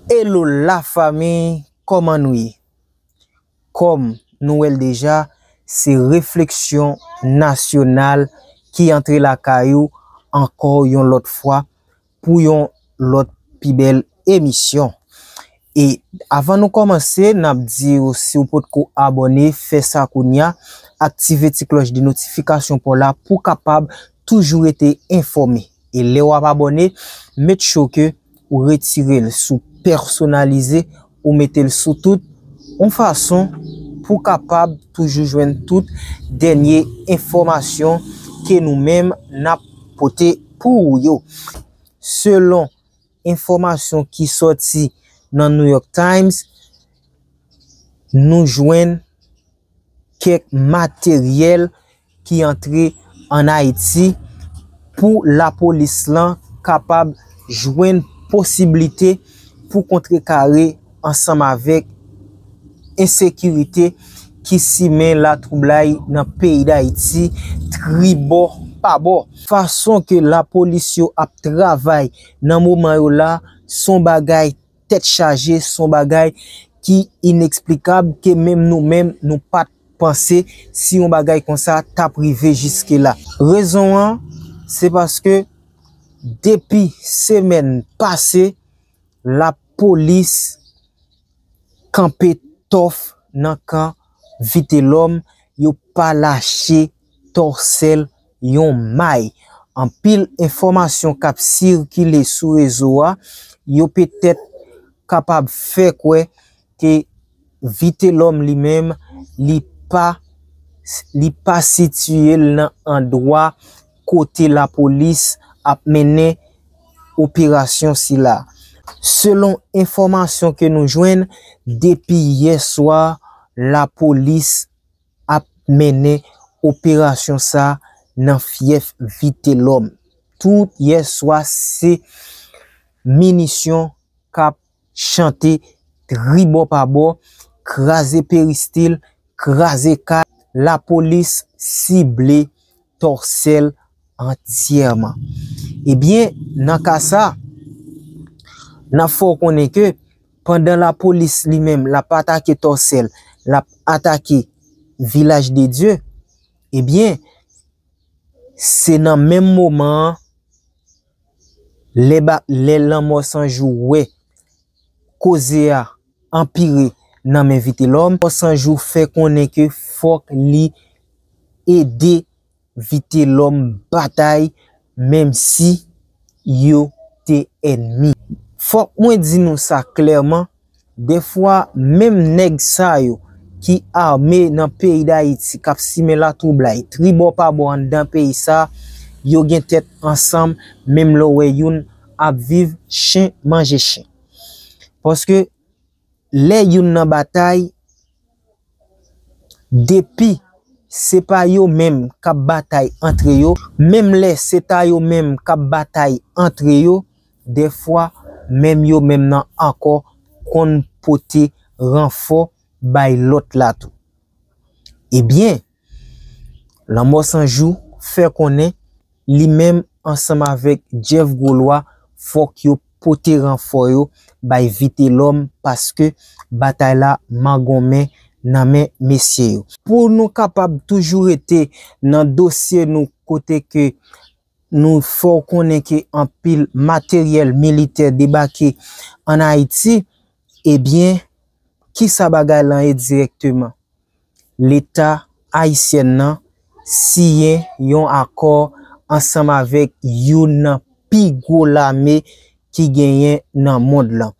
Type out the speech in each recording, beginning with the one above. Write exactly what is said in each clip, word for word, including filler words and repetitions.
Hello la fanmi, kòman nou ye? Kòm nou wè l deja, se refleksyon nasyonal ki antre lakay ou ankò yon lòt fwa pou yon lòt pi bèl emisyon. E avan nou kòmanse, n ap di w, si w potko abòne, fè sa kounye a, aktive ti klòch de notifikasyon pa w la pou w kapab toujou rete enfòme. E lè w ap abòne, make sure ke ou retire l sou pèsonalize, ou mete l sou tout, yon fason pou w kapab toujou jwenn tout dènye enfòmasyon ke nou menm n ap pote pou ou yo. Selon enfòmasyon ki sòti nan New York Times, nou jwenn kèk materyèl ki antre ann Ayiti pou lapolis lan kapab jwenn posiblite pou kontrekare ansanm avèk ensekirite ki simen latwoublay nan peyi Dayiti tribò pa bò. Fason ke lapolis yo ap travay nan moman yo la, se yon bagay tèt chaje, se yon bagay ki ineksplikab, ke menm nou menm nou pa t panse si yon bagay konsa t ap rive jiske la. Rezon an, se paske depi semèn pase, lapolis kanpe tòf nan kan Vitelòm, yo pa lache Tòsèl yon may. Anpil enfòmasyon k ap sikile sou rezo a, yo petèt kapab fè kwè ke Vitelòm li menm, li pa, li pa sitiye l nan andwa kote lapolis ap mennen operasyon sila. Selon enfòmasyon ke nou jwenn, depi yè swa, lapolis ap mennen operasyon sa nan fyèf Vitelòm. Tout yè swa, se minisyon k ap chante tribò pa bò, kraze peristil, kraze kay, lapolis sible Tòsèl antyèman. Ebyen, nan ka sa, n ap fè w konnen ke pandan lapolis li menm l ap atake Tòsèl, l ap atake Vilaj de Dye, ebyen, se nan menm moman an, lè ba, lè Lanmò San Jou wè koze a anpire nan men Vitelòm, Lanmò San Jou fè konnen ke fòk li ede Vitelòm batay, menm si yo te ènmi. Fòk mwen di nou sa klèman, dèfwa, menm nèg sa yo ki ame nan peyi Dayiti, k ap simen latwoublay tribò pa bò anndan peyi sa, yo gen tèt ansanm, menm lè w wè youn ap viv chen manje chen. Paske lè youn nan batay, depi se pa yo menm k ap batay antre yo, menm lè se ta yo menm k ap batay antre yo, dèfwa, menm yo menm nan ankò konn pote ranfò bay lòt la tou. Ebyen, Lanmò San Jou fè konnen li menm ansanm avèk Jeff Gwolwa, fòk yo pote ranfò yo bay Vitelòm, paske batay la mangonmen nan men mesye yo. Pou nou kapab toujou rete nan dosye nou, kote ke nou fè w konnen ke anpil materyèl militè debake ann Ayiti, ebyen, kisa bagay lan ye dirèkteman? Leta ayisyèn nan siyen yon akò ansanm avèk youn nan pi gwo lame ki genyen nan mond lan.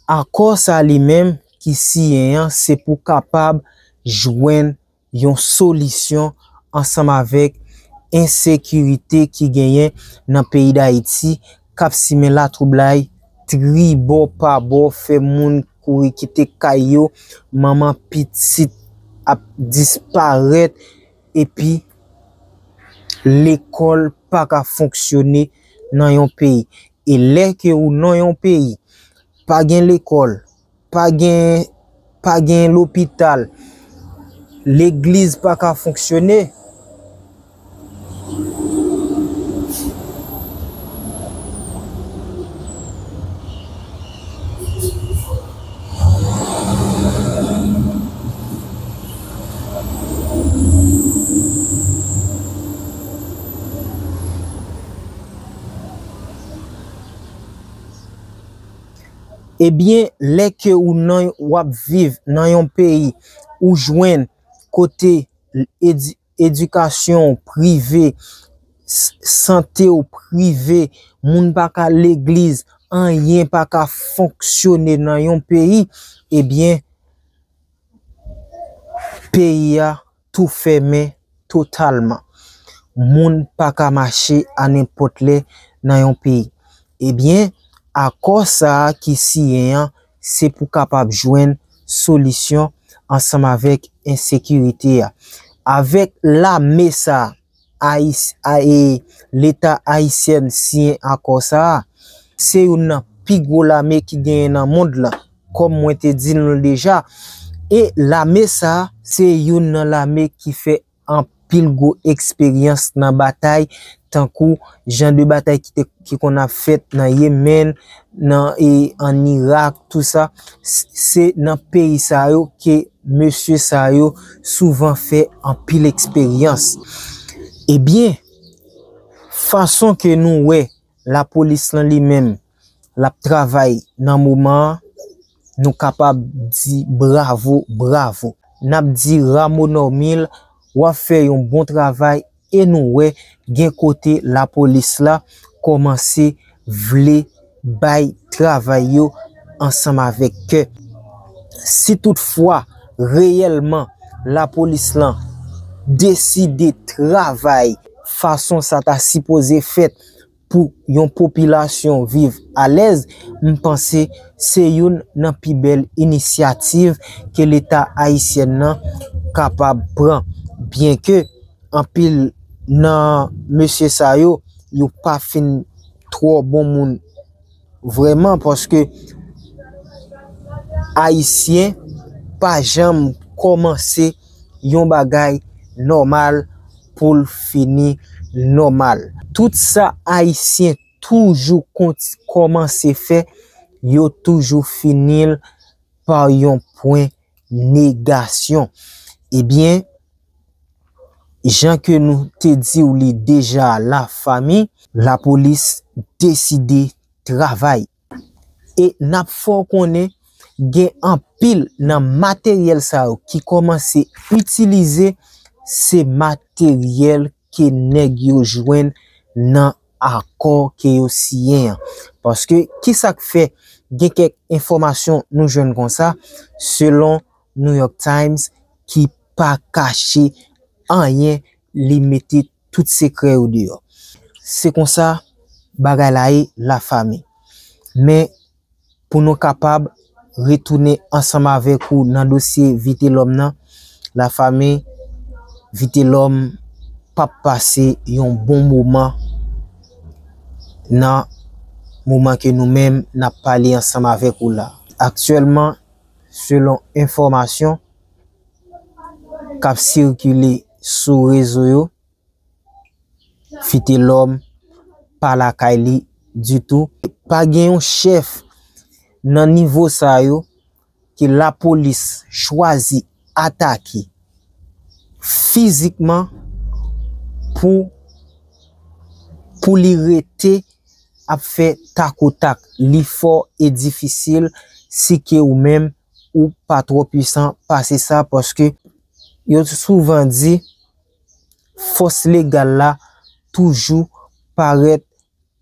Akò sa li menm ki siyen an, se pou kapab jwenn yon solisyon ansanm avèk ensekirite ki genyen nan peyi Dayiti, k ap simen latwoublay tribò pa bò, fè moun kouri kite kay yo, manman pitit ap disparèt, epi lekòl pa ka fonksyone nan yon peyi. E lè ke ou nan yon peyi, pa gen lekòl, pa gen, pa gen lopital, legliz pa ka fonksyone. Ebyen, lè ke ou nan, w ap viv nan yon peyi, ou jwenn kote edi-, edikasyon w prive, s-, sante w prive, moun pa ka legliz, anyen pa ka fonksyone nan yon peyi, ebyen, peyi a tou fèmen totalman. Moun pa ka mache a nenpòt lè nan yon peyi. Ebyen, akò sa a ki siyen an, se pou kapab jwenn solisyon ansanm avèk ensekirite a. Avèk lame sa a, Ayis-, a, e, Leta ayisyen siyen akò sa a. Se youn nan pi gwo lame ki genyen nan mond lan, kòm mwen te di nou l deja. E lame sa a, se youn nan lame ki fè anpil gwo eksperyans nan batay, tankou jan de batay ki te, ki konn ap fèt nan Yemen, nan, e, ann Irak, tou sa. S-, se nan peyi sa yo ke mesye sa yo souvan fè anpil eksperyans. Ebyen, fason ke nou wè lapolis lan li menm, l ap travay nan moman an, nou kapab di bravo, bravo. N ap di Rameau Normil, w ap fè yon bon travay e nou wè gen kote lapolis la kòmanse vle bay travay yo ansanm avèk kè. Si toutfwa, reyèlman, lapolis lan deside travay fason sa ta sipoze fèt pou yon popilasyon viv alèz, m panse se youn nan pi bèl inisyativ ke Leta ayisyen nan kapab pran. Byenke anpil nan mesye sa yo, yo pa fin twò bon moun vrèman, paske Ayisyen pa janm kòmanse yon bagay nòmal pou l fini nòmal. Tout sa Ayisyen toujou konti-, kòmanse fè, yo toujou fini l pa yon pwen negasyon. Ebyen, jan ke nou te di w li deja, lafanmi, lapolis deside travay. E n ap fè w konnen, gen anpil nan materyèl sa yo ki kòmanse itilize, se materyèl ke nèg yo jwenn nan akò ke yo siyen an. Paske, kisa k fè gen kèk enfòmasyon nou jwenn konsa, selon New York Times, ki pa kache anyen, li mete tout sekrè yo deyò. Se konsa bagay la ye, lafanmi. Men, pou nou kapab retounen ansanm avèk ou nan dosye Vitelòm nan, lafanmi, Vitelòm p ap pase yon bon moman nan moman ke nou menm n ap pale ansanm avèk ou la. Aktyèlman, selon enfòmasyon k ap sikile sou rezo yo, Vitelòm pa lakay li ditou. Pa gen yon chèf nan nivo sa yo ke lapolis chwazi atake fizikman pou, pou li rete ap fè takotak. Li fò e difisil si ke ou menm ou pa twò pwisan pase sa, paske yo souvan di fòs legal la toujou parèt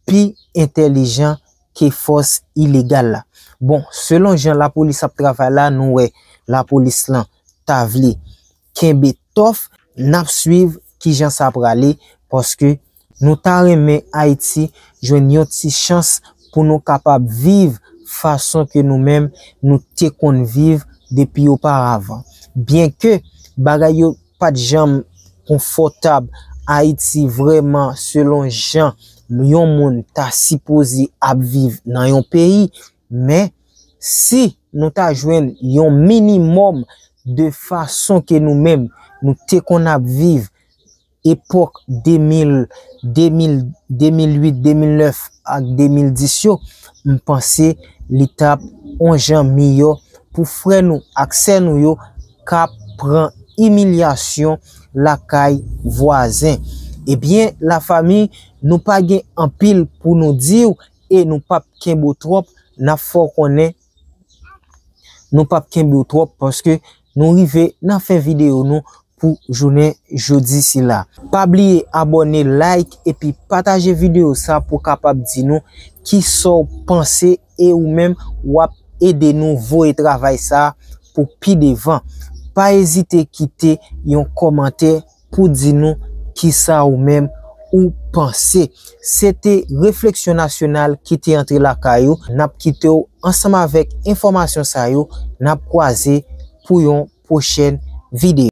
pi entèlijan ke fòs ilegal la. Bon, selon jan lapolis ap travay la, nou wè lapolis lan ta vle kenbe tòf, n ap swiv kijan sa prale, paske nou ta renmen Ayiti jwenn yon ti chans pou nou kapab viv fason ke nou menm nou te konn viv depi oparavan. Byenke bagay yo pa t janm konfòtab Ayiti vrèman selon jan yon moun ta sipoze ap viv nan yon peyi, men si nou ta jwenn yon minimòm de fason ke nou menm nou te konn ap viv epòk de mil, de mil, de mil uit, de mil nèf ak de mil dis yo, m panse li t ap on jan miyò pou frè nou ak sè nou yo k ap pran imilyasyon lakay vwazen. Ebyen, lafanmi, nou pa gen anpil pou nou di w e nou p ap kenbe w twòp, n ap fè w konnen Nou p ap kenbe w twòp paske nou rive nan fen videyo nou pou jounen jodi sila. Pa bliye abòne, like epi pataje videyo sa pou w kapab di nou kisa w panse e ou menm w ap ede nou voye travay sa pou pi devan. Pa ezite kite yon kòmantè pou di nou kisa ou menm ou panse. Se te Refleksyon Nasyonal ki te antre lakay ou. N ap kite w ansanm avèk enfòmasyon sa yo. N ap kwaze pou yon pwochèn videyo.